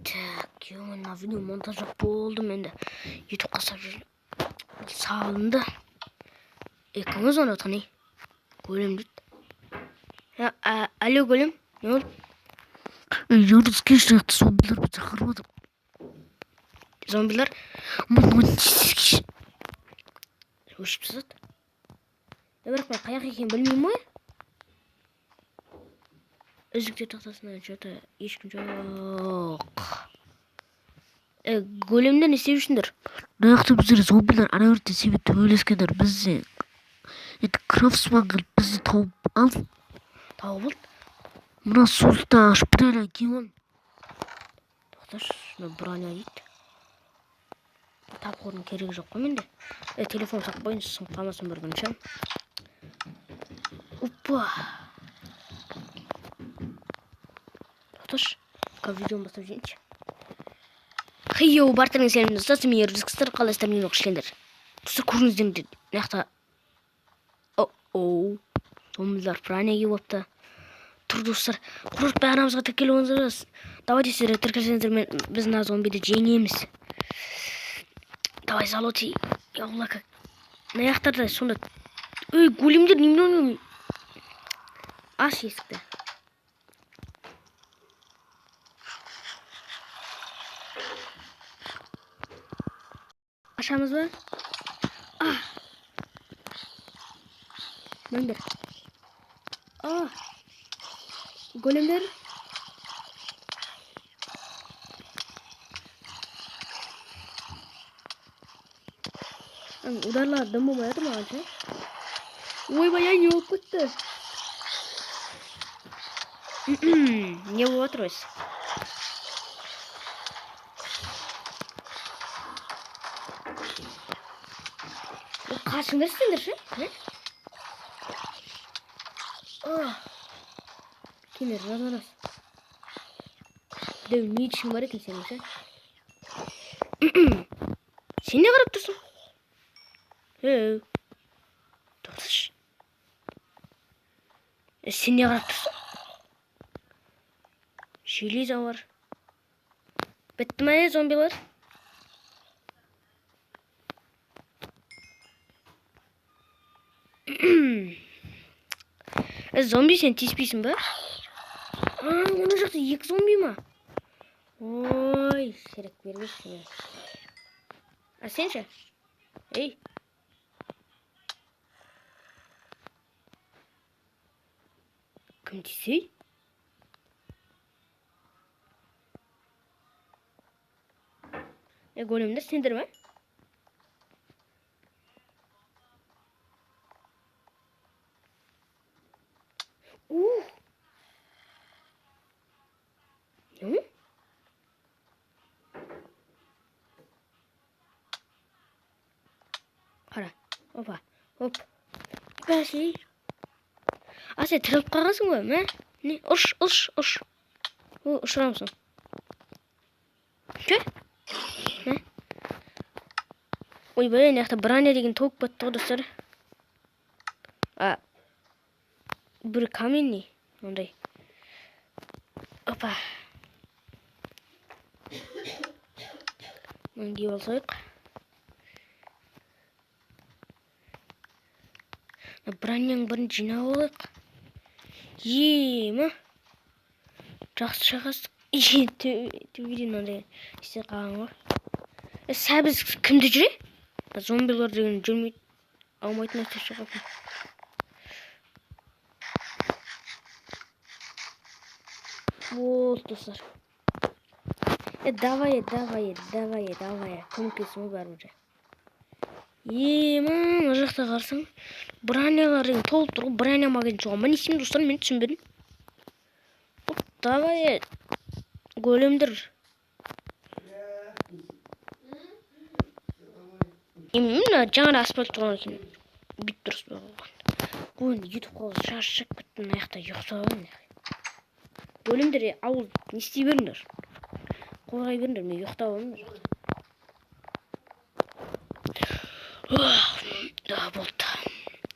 Так, мына видео монтаждап болдым енді. Ютубқа салып салынды. Кім звонып жатқан не? Голем дейді. Алло, Голем, не болды? Юрис, келші, мына жақта зомбилар бізді қырып жатыр. Зомбилар Мына тез келші. Өшіп тастады. Бірақ мен қаяқ екенін білмеймін ғой. Үзіктер тақтасында что-то ешкім жоқ. Големдер не істеп жүрсіңдер? Мына жақта біздер зомбилар ана жерде сенімен төбелескендер. Бізде енді крафтсман келіп бізді тауып алды. Тауып алды? Мына сундукты ашып броня киіп ал. Тоқташы, мына броня дейді. Тапқырдың керегі жоқ қой менде. Телефон сатып қояйын, сынып қалмасын бір күні ше. Опа. Тоқташы, қазір видеоны бастап жіберейінші. Хейо, бартырың сәлем достар, мен Ердіс қалайсыздар, мен оқушылар. Достар, көріңіздер мына жақта. О-о, зомбилар броня киіп алыпты. Тұр достар, қорықпай арамызға тіркеліп алыңыздар. Давайте сіздер тіркелсеңіздер, біз мына зомбиді жеңеміз. Давай, золотый. Алла, как. Мына жақтарда сонда. Ей, големдер немене ойнайды? Аш есікті. Ашамыз ба? А! Міндер. А! Големдер. Ударлар дым болмай жатыр маған ше. Ойбай, ай, не болып кетті? Не болып жатыр өзі? Қашыңдар сендер ше? Кемер, раз-раз. Дәу, не ішің бар екен сенің ше? Сен не қарап тұрсың? Ей, тоқташы. Сен не қарап тұрсың? Железо бар. Бітті ме, зомбилар? Зомби сен тиіспейсің ба? Ана жақта екі зомби ма? Ой, шірік бергеші. А сен ше? Ей. Кім тисе? Големдер сендер ме? Не? Қара. Опа. Оп. Бәсе. А сен тіріліп қалғансың ғой, мә? Не? Ұш, ұш, ұш. О, ұшырамсың. Ше? Мә? Ойбай, мына жақта броня деген толып кетті ғой, достар. А, бір каменный ондай. Опа. Мына киіп алсайық. Мына броняның бірін жинап алайық. Ема. Жақсы шақастық. Е, төбеден мынандай істеп қалған ғой. Сәбіз кімді жүре? Зомбилар деген жүрмейді. Алмайтын нәрсе шығатын. Болды, достар. Давай, давай, давай, давай. Көмектесің ғой бәрібір. Ема, мына жақта қарасаң, бронялар деген толып тұр ғой. Броня магазин соған ба? Не істеймін, достар, мен түсінбедім. Оп, давай, големдер. Мына жаңа асфальт тұрған екен. Бүйтіп дұрыс болған. Ой, ютубқа шаршап кеттім, мына жақта ұйықтап алайын. Големдер, ауыл не істей беріңдер? Қорғай беріңдер, мен ұйықтап аламын мына жақта. Да, болды.